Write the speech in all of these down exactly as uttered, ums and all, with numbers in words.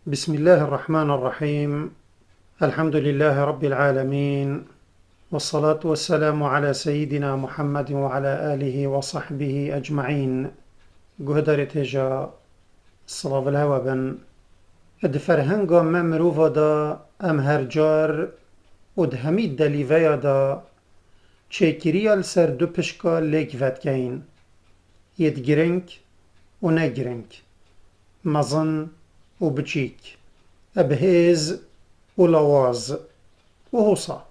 بسم الله الرحمن الرحيم. الحمد لله رب العالمين. والصلاة والسلام على سيدنا محمد وعلى آله وصحبه أجمعين. Guhdarê têja, silav li hewe bin. Di ferhenga me mirova de em her car û di hemî delîveya de çêkiriya li ser du pişka lêk vedikeyîn. Yêt giring û ne giring, mezin û biçîk, bi hêz û lawaz û hosa.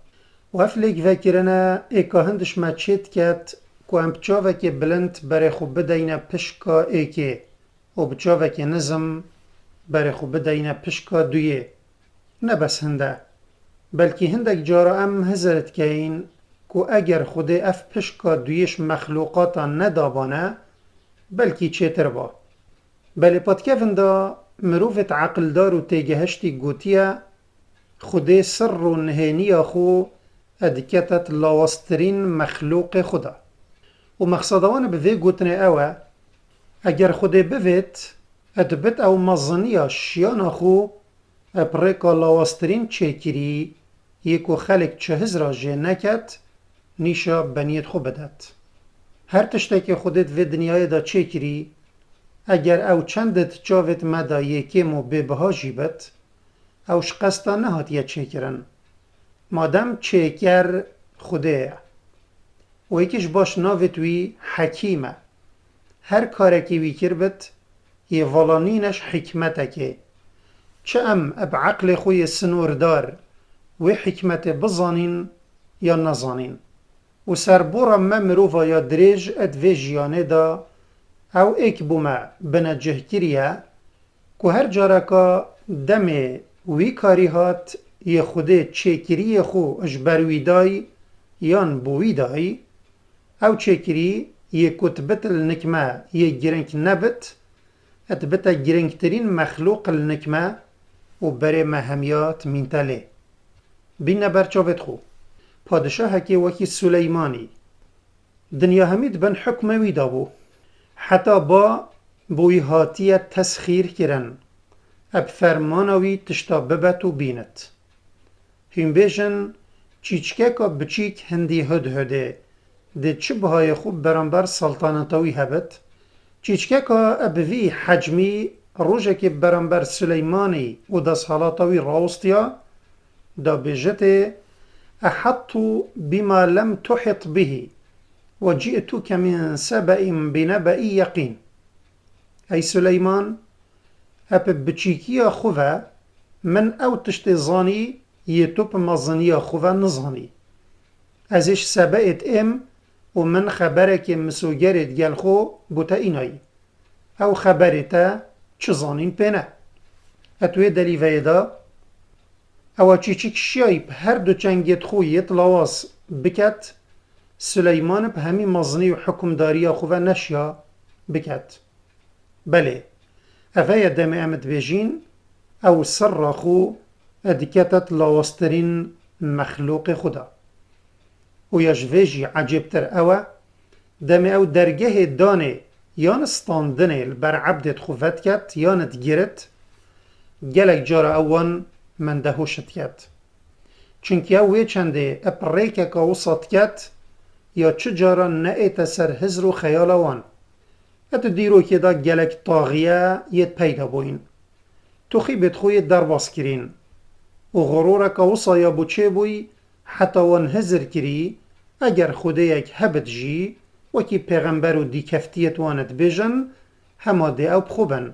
Û ev lêkvekirine ê ka hin dişme çê diket ku em bi çavekê bilind berê xwe bideyne pişka êkê û bi çavekê nizim berê xwe bideyne pişka duyê. Ne bes hinde, belkî hindek cara em hizir dikeyin ku eger Xwedê ev pişka duyê ji mexlûqata nedabane, belkî çêtir ba. Belê patkevin de mirovêt eqildar û têgehiştî gotiye, Xwedê sirr û nihêniya xwe dikete di lawaztirîn mexlûqê xwe de. Û mexseda wan bi vê gotinê ew e, eger Xwedê bivêt, dibit ew meziniya şiyana xwe bi rêka lawaztirîn çêkirî, yê ku xelk çi hizra jê neket, nîşa beniyêt xwe bidet. Her tiştekê Xwedê di vê dinyayê de çêkirî, eger ew çendêt çavêt me de yê kêm û bêbiha jî bit, ew ji qesta nehatiye çêkirin. Madem çêker Xwedê ye. Û yekî ji baş navêt wî Hekîm e. Her karekî wî kiribit, yê vala nîne ji hikmetekê. Çi em bi eqlê xwe yê sinordar wê hikmetê bizanîn yan nezanîn? Û serbora me mirova ya dirêj di vê jiyanê de ew ê ku bo me binecih kiriye, ku her careka demê wî karî hat yê Xwedê çêkiriyê xwe ji ber wî day yan bo wî day, ew çêkirî yê ku dibit li nik me yê giring nebit, dibite giringtirîn mexlûq li nik me û berê me hemiya timînte lê. Bîne ber çavêt xwe. Padişahekê wekî Suleymanî. Dinya hemî di bin hukmê wî de bû. Heta ba bi wî hatiye tesxîr kirin. Eb fermana wî tişta bibet û bînit. Hîn bêjin, çîçkeka biçîk hindî hudhudê dê çi bihayê xwe beramber saltaneta wî hebit? Çîçkeka bi vî hecmî rojekê beramber Suleymanî û desthelata wî rawestiya, da bêjitê, "Ehattu bima lem tuhit bihi, ve ci'tuke min sebe'in bi nebe'i yeqîn." Ey Suleyman, ep biçîkiya xwe ve min ew tiştê zanî yê tu bi meziniya xwe ve nizanî. Ez ê ji Sebe'ê êm û min xeberekê misogerê digel xwe bo te înayî. Ew xeberê te çi zanîn pê ne. Et wê delîveyê de ewa çîçik şiyayî bi her du çengêt xwe yêt lawaz biket, Suleyman bi hemî mezinî û hukimdariya xwe ve neşiya biket. Belê, eve ye demê em dibêjîn, ew sirra xwe dikete di lawaztirîn mexlûqê xwe de. Û ya ji vê jî ecêbtir ew e, demê ew dergehê danê yan standinê li ber ebdêt xwe vediket yan digirit, gelek cara ew wan mendehoş diket. Çunkî ew wê çendê ep rêkeka wisa diket ya çi cara neête ser hizr û xeyala wan. Et dîrokê de gelek taxiye yêt peyda bûyîn. Tuxîbêt xwe yê derbas kirîn. Û xurûreka wisa ya bo çêbûyî heta wan hizir kirî, eger xwedêyek hebit jî, wekî pêxember û dîkeftiyêt wan dibêjin, hema dê ew bi xwe bin.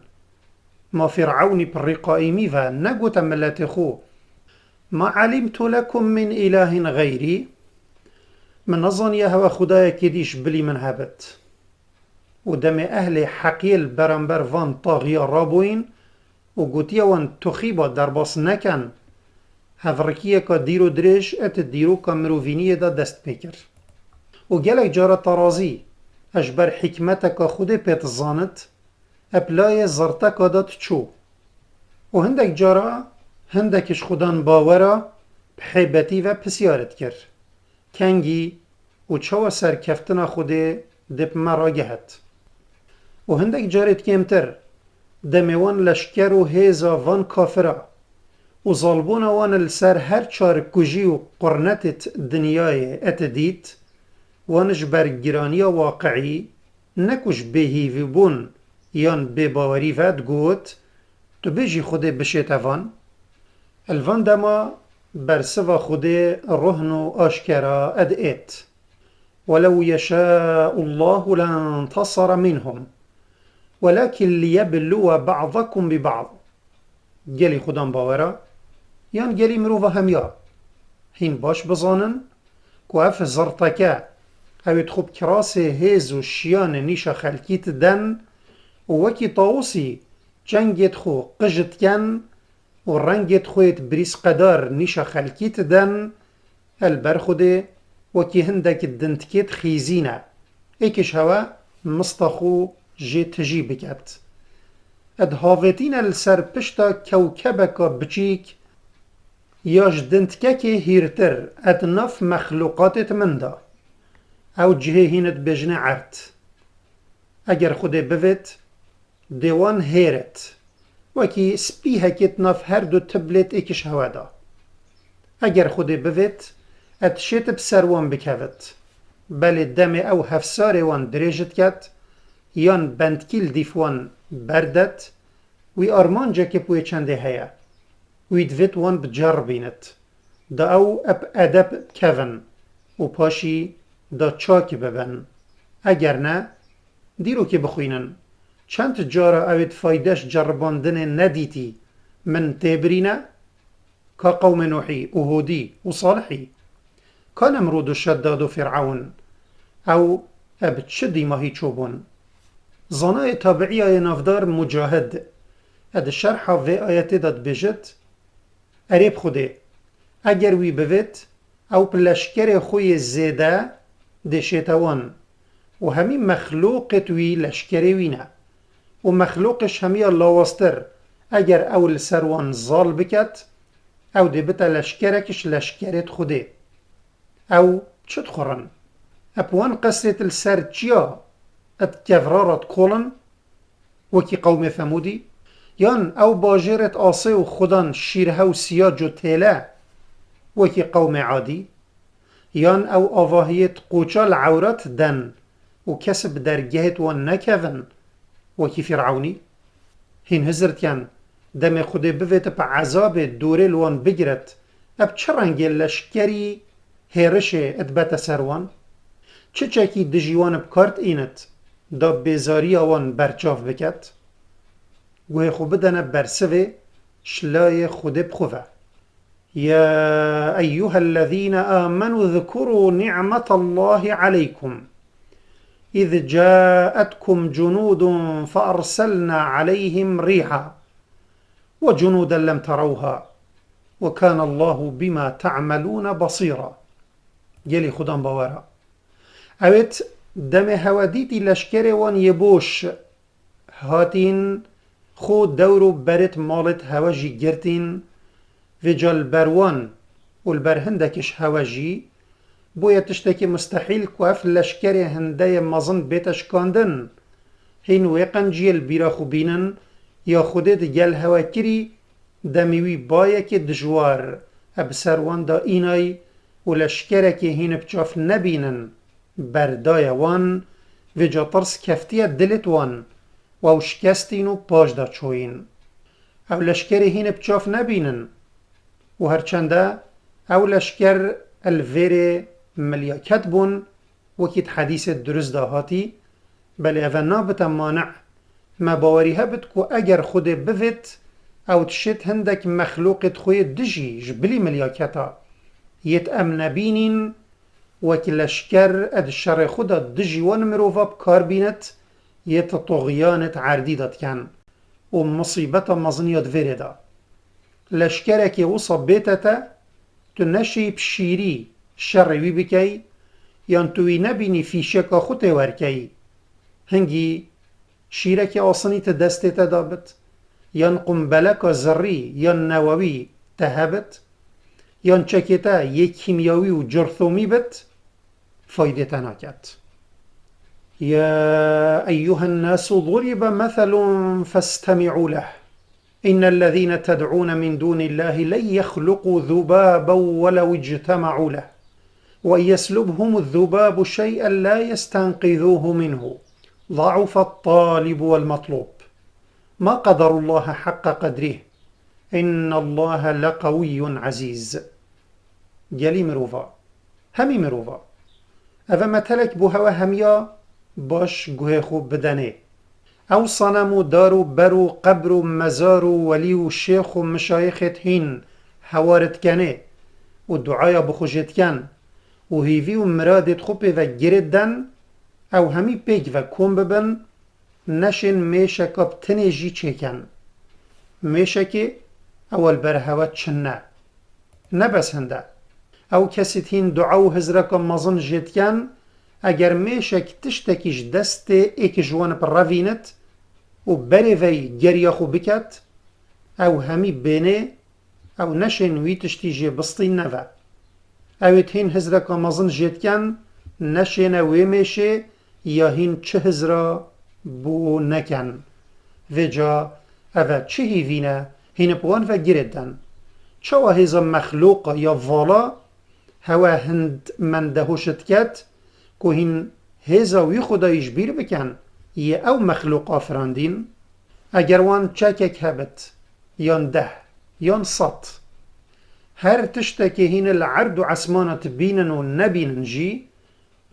Ma Fîr'ewnî pirrî qaîmî ve negote miletê xwe, "Ma alimtu lekum min ilahin xeyrî?" Min nezaniye hewe xwedayekê dî ji bilî min hebit. Û demê ehlê heqiyê li beramber van taxiya rabûyîn û gotiye wan tuxîba derbas neken, hevrikiyeka dîr û dirêj et dîroka mirovîniyê de dest pê kir. Û gelek cara terazî ji ber hikmeteka Xwedê pê dizanit, ep layê zirteka de diçû. Û hindek cara hindek ji xwedan bawera bi hêbetî ve pisyar dikir, kengî û çawa serkeftina Xwedê dê bi me ragihet. Û hindek carê kêmtir Demê wan leşker û hêza van kafira û zalbûna wan li ser her çar kujî û qurnetêt dinyayê et dît, wan ji ber giraniya waqiî, ne ku ji bêhîvîbûn yan bêbawerî ve digot, Tu bêjî Xwedê bişête van? Li van dema bersiva Xwedê rohn û aşkera ed êt. ولو يشاء الله لانتصر منهم ولكن ليبلو بعضكم ببعض. Gelî xudan bawera? Yan gelî mirova hemiya? Hîn baş bizanin ku ev zirteke, ew ê dixwe bi kirasê hêz û şiyanê nîşa xelkî diden û wekî tawusî çengêt xwe qij diken û rengêt xwe yêt birîzqedar nîşa xelkî diden, elber Xwedê wekî hindek dintikêt xîzî ne, êkiş hewe mista xwe jê tijî biket. Ed havêtîne li ser pişta kewkebeka biçîk ya ji dintikekê hîrtir ed nav mexlûqatêt min de. Ew cihê hîn dibêjine erd. Eger Xwedê bivêt, dê wan hêret, wekî spîhekê di nav her du tiblêt êkiş hewe de. Eger Xwedê bivêt, ed şêt bi ser wan bikevit. Belê demê ew hefsarê wan dirêj diket, yan bendkî li dîf wan berdet, wî armancekê bi wê çendê heye. Wî divêt wan biceribînit. Da ew eb edeb bikevin û paşî da çakî bibin. Eger ne, dîrokê bixwînin. Çend cara ew ê di fayde ji ceribandinê nedîtî min tê birîne? Ka qewmê Nuhî û Hûdî û Salihî? Ka Nemrûd û Şeddad û Fîr'ewn? Ew eb çi dîmahî çûbûn? Zanayê tabiîyayê navdar Mucahid, e di şerha vê ayetê de dibêjit, Erê bi Xwedê, eger wî bivêt, ew bi leşkerê xwe yê zêde dê şête wan û hemî mexlûqêt wî leşkerê wî ne. Û mexlûqê ji hemiya lawaztir, eger ew li ser wan zal biket, ew dê bite leşkerek ji leşkerêt Xwedê. Ew çi dixurin? Eb wan qesrêt li ser çiya ed kevra re dikolin? Wekî qewmê Semûdî? Yan ew bajêrêt asê û xudan şîrhe û siyac û têle? Wekî qewmê Adî? Yan ew avahiyêt qoça li ewrat den û kes bi dergehêt wan nekevin? Wekî Fîr'ewnî? Hîn hizir diken, demê Xwedê bivêt bi ezabê dorê li wan bigiret, eb çi rengê leşkerî hêrişê dibete ser wan? Çi çekî dijî wan bi kar diînit, da bêzariya wan berçav biket? Guhê xwe bidene bersivê, şilayê Xwedê bi xwe ve. يا أيها الذين آمنوا اذكروا نعمة الله عليكم إذ جاءتكم جنود فأرسلنا عليهم ريحا وجنودا لم تروها وكان الله بما تعملون بصيرا. Gelî xudan bawera. Ewêt demê hewe dîtî leşkerê wan yê boş hatîn, xwe dewr û berêt malêt hewe jî girtîn, vêca li ber wan û li ber hindekî ji hewe jî bûye tiştekî mustehîl ku ev leşkerê hindeyê mezin bête şikandin. Hîn wê qenciyê li bîra xwe bînin, ya Xwedê di gel hewe kirî, demî wî bayekê dijwar e bi ser wan de înay û leşkerekê hîn bi çav nebînin berdaye wan, vêca tirs keftiye dilêt wan û ew şikestîn û paş de çoyîn. Ew leşkerê hîn bi çav nebînin û herçende ew leşker li vêrê milyaket bûn, wekî di hedîsê dirust de hatî, belê eve nabite mane. Me bawerî hebit ku eger Xwedê bivêt, ew dişêt hindek mexlûqêt xwe yê dijî ji bilî milyaketa yêt em nebînîn, wekî leşker e di şerê xwe de dijî wan mirova bi kar bînit, yêt tuxyanêt erdî de diken û misîbeta mezin ya di vêrê de. Leşkerekê wisa bête te, tu neşêyî bi şîrî şerê wî bikey, yan tu wî nebînî fîşeka xwe tê werkeyî. Hingî şîrekê asinî ti destê te de bit, yan qumbeleka zirrî yan newewî te hebit, yan çekê te yê kîmyawî û curthomî bit, faydê te naket. يا أيها الناس ضرب مثل فاستمعوا له. إن الذين تدعون من دون الله لن يخلقوا ذبابا ولو اجتمعوا له. وإن يسلبهم الذباب شيئا لا يستنقذوه منه. ضعف الطالب والمطلوب. ما قدروا الله حق قدره. إن الله لقوي عزيز. Gelî mirova. Hemî mirova. Ev e metelek bo hewe hemiya baş guhê xwe bidenê. Ew sanem û dar û ber û qebr û mezar û welî û şêx û mişayixêt hîn hewarit kenê û duaya bi xwe jê diken û hîvî û miradêt xwe pê ve girêt den, ew hemî pêk ve kom bibin, neşên mêşeka bi tinê jî çêken. Mêşekê ew li ber hewe çin ne. Ne bes hinde. Ew kesêt hîn dua û hizreka mezin jê diken, eger mêşek tiştekî ji destê êkî ji wan bi revînit û berê veyî geriya xwe biket, ew hemî bênê, ew neşên wî tiştî jê bistîn neve. Ewêt hîn hizreka mezin jê diken, neşêne wê mêşê ya hîn çi hizra bo neken. Vêca ev e çi hîvî ne, hîn bi wan ve girêt den. Çawa hêza mexlûqa ya vala hewe hind mendehoş diket ku hîn hêza wî Xwedayî ji bîr bikin, yê ew mexlûq afirandîn? Eger wan çekek hebit, yan deh, yan sed, her tiştekê hîn li erd û esmana dibînin û nebînin jî,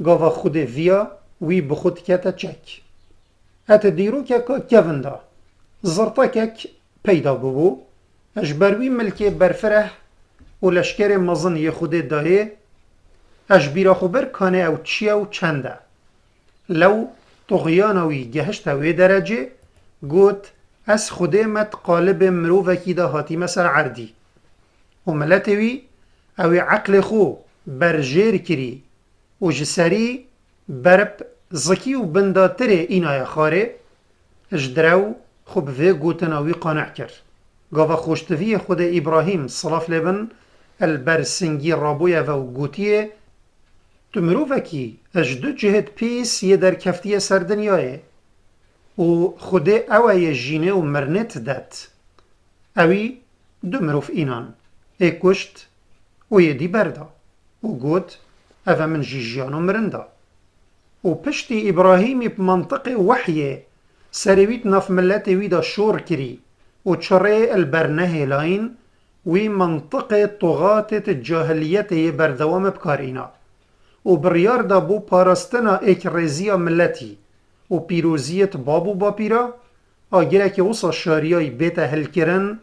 gava Xwedê viya wî bi xwe dikete çek. Hete dîrokeka kevin de, zirtekek peyda bûbû, ji ber wî milkê berfireh û leşkerê mezin yê Xwedê dayê, ez ji bîra xwe bir kanê ew çi ye û çend e. Lew tuxyana wî gehişte wê derecê, got, ez Xwedê me di qalibê mirovekî de hatîme ser erdî. Û miletê wî, ew ê eqlê xwe berjêr kirî û ji serî berb zikî û bindatirê înaye xarê, ji direw xwe bi vê gotina wî qaneh kir. Gava xweştiviyê Xwedê Îbrahîm, silav lê bin, li ber singî rabûye ve û gotiye, Tu mirovekî ji du cihêt pîs yê derkeftiye ser dinyayê û Xwedê ew e yê jînê û mirinê ti det. Ewî du mirov înan, ê kuşt û yê dî berda û got, Ev e min jî jiyan û mirin da. Û piştî Îbrahîmî bi mentiqê wehyê serê wî di nav miletê wî de şor kirî û çi rê li ber nehêlayîn, wî mentiqê tuxatêt cahiliyetê yê berdewam e bi kar îna û biryar da bo parastina êkrêziya miletî û pîroziyêt bab û bapîra, agirekê wisa şariyayî bête hilkirin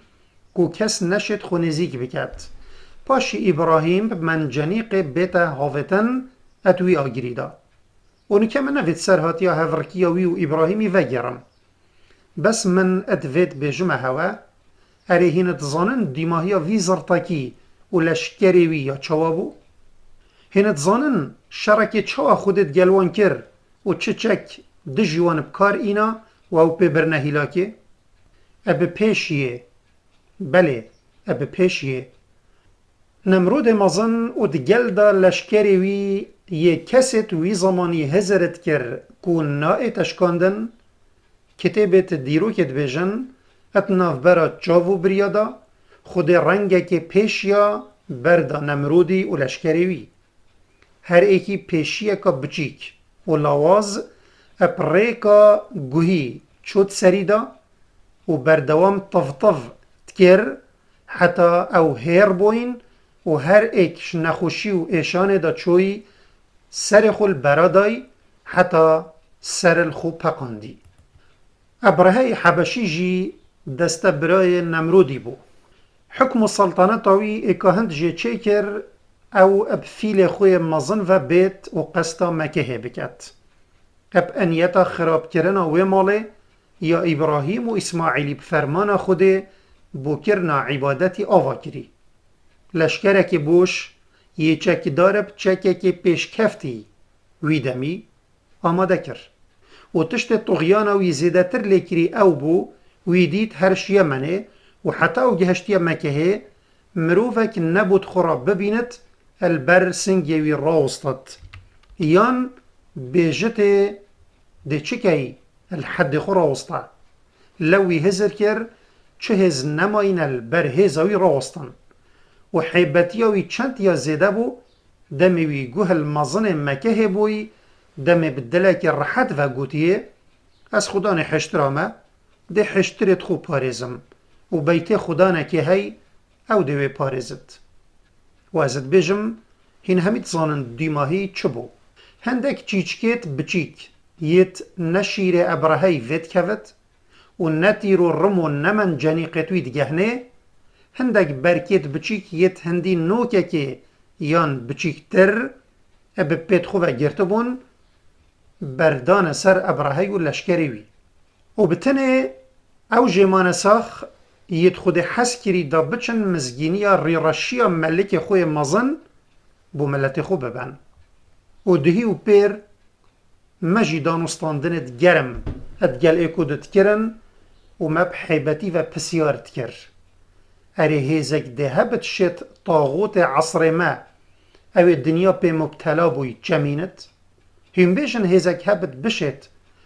ku kes neşêt xwe nêzîk biket. Paşî Îbrahîm bi mencenîqê bête havêtin et wî agirî de. Û nike min nevêt serhatiya hevrkiya wî û Îbrahîmî vegerim. Bes min et vêt bêjime hewe, erê hîn dizanin dîmahiya vî zirtekî û leşkerê wî ya çawa bû? Hîn dizanin şerekê çawa Xwedê digel wan kir û çi çek dijî wan bi kar îna û ew pê birine hîlakê? E bi pêşiyê, belê, e bi pêşiyê. Nemrûdê mezin û di gel de leşkerê wî yê kesêt wî zemanî hizir dikir ku naête şikandin, kitêbêt dîrokê dibêjin, et navbera çav û biriya de, Xwedê rengekê pêşiya berda Nemrûdî û leşkerê wî. Her êkî pêşiyeka biçîk û lawaz eb rêka guhî çût serî de û berdewam tiv tiv dikir, heta ew hêr bûyîn û her êk ji nexweşî û êşanê de çûyî serê xwe li bera dayî heta ser li xwe peqandî. Ebreheyê Hebeşî jî destebirayê Nemrûdî bû. Hukm û seltaneta wî êka hind jê çêkir, ew bi fîlê xwe yê mezin ve bêt û qesta Mekehê biket. Eb eniyeta xirabkirina wê malê ya Îbrahîm û Îsmaîlî bi fermana Xwedê bo kirina îbadetî ava kirî. Leşkerekê boş yê çekdar bi çekekê pêşkeftî wî demî amade kir. Û tiştê tuxyana wî zêdetir lê kirî ew bû, wî dît her ji Yemenê û heta ew gihiştiye Mekehê, mirovek nebût xwe re bibînit, li ber singê wî rawestit. Yan bêjitê Dê çi key, li heddê xwe rawista. Lew wî hizir kir, çi hêz nemayîne li ber hêza wî rawestin. Û heybetiya wî çend ya zêde bû, demê wî guh li mezinê Mekehê bûyî, demê bi dilekî rehet ve gotiyê, Ez xudanê hiştira me, dê hiştirê xwe parêzim û beytê xudanekê hey, ew dê wê parêzit. Û ez dibêjim, hîn hemî dizanin dûmahî çi bû. Hindek çîçikêt biçîk yêt ne şîrê Ebrehey vê dikevit û ne tîr û rim û ne mencenîqêt wî digehnê, hindek berkêt biçîk yêt hindî nokekê yan biçîktir e bi pêt xwe ve girtibûn, berdane ser Ebrehey û leşkerê wî. Û bi tenê ew jê mane sax yêt Xwedê hez kirî da biçin mizgîniya rîreşiya melikê xwe yê mezin bo miletê xwe biben. Û duhî û pêr me jî dan û standinêt germ et gel ê ku dikirin û me bi heybetî ve pisyar dikir. Erê hêzek dê hebit şêt taxûtê esrê me, ew ê dinya pê mubtela bûyî çemînit? Hîn bêjin hêzek hebit bişêt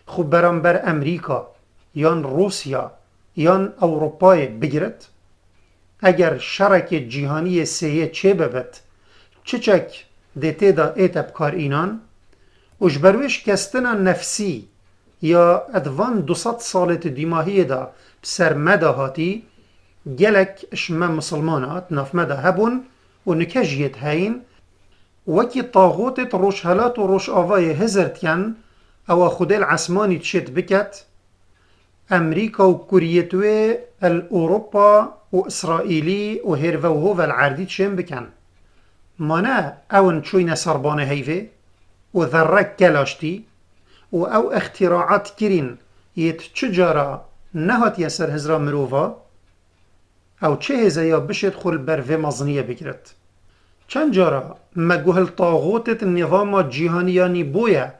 xwe beramber Emerîka, yan Rûsya, yan Ewropayê bigirit? Eger şerekê cîhanî yê sêyê çêbibit, çiçek dê tê de ête bi kar înan? Û ji ber wê şikestina nefsî ya di van du sed salê di dîmahiyê de bi ser me de hatî, gelek ji me misilmana di nav me de hebûn û nike jî yê diheyîn, wekî taxûtêt Rojhelat û Rojavayê hizir diken, ewa Xwedê li esmanî dişêt biket, Emerîka û kuriyêt wê el Ewropa û Îsraîlî û hêrve û hov el erdî dişên biken. Ma ne ew in çûyne ser banê heyvê û zerrek kel aştî û ew îxtîraat kirîn yêt çi cara nehatiye ser hizra mirova? Ew çi hêze ya bişêt xwe li ber vê meziniyê bigirit? Çend cara me guh li taxûtêt nîzama cîhanî ya nî bûye,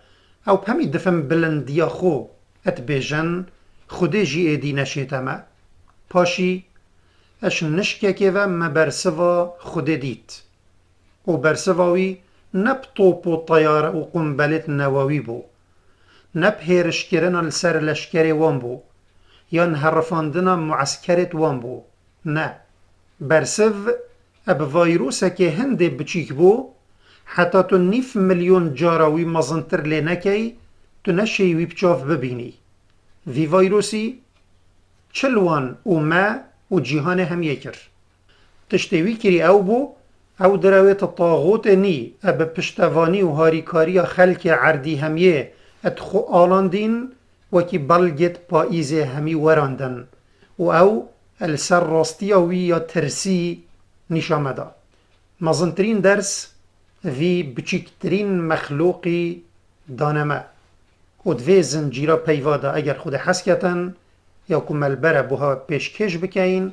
ew bi hemî difin bilindiya xwe, et bêjin, Xwedê jî êdî neşête me. Paşî, eş nişkekê ve me bersiva Xwedê dît. Û bersiva wî ne bi top û teyare û qumbelêt newawî bû, ne bi hêrişkirina li ser leşkerê wan bû, yan herifandina mueskerêt wan bû. Ne. Bersiv e bi vayrusekê hindê biçîk bû, heta tu nîv milyon cara wî mezintir lê nekey, tu neşêyî wî bi çav bibînî. Vî vayrusî çi li wan û me û cîhanê hemiyê kir. Tiştê wî kirî ew bû, ew direwêt taxûtê nî e bi piştevanî û harîkariya xelkê erdî hemiyê et xwe alandîn, wekî belgêt payîzê hemî werandin û ew li ser rastiya wî ya tirsî nîşa me da. Mezintirîn ders vî biçîktirîn mexlûqî dane me. Û di vê zincîra peyva de eger Xwedê hez ketin, ya ku me li ber e buha pêşkêş bikeyin,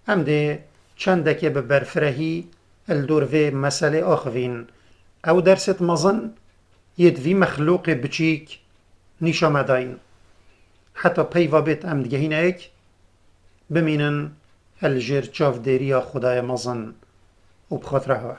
em dê çendekê bi berfirehî li dor vê meselê axivîn. Ew dersêt mezin yêt vî mexlûqê biçîk nîşa me dayîn. Heta peyva bêt em digehîne yek, bimînin li jêr çavdêriya Xwedayê mezin û bi xatira we.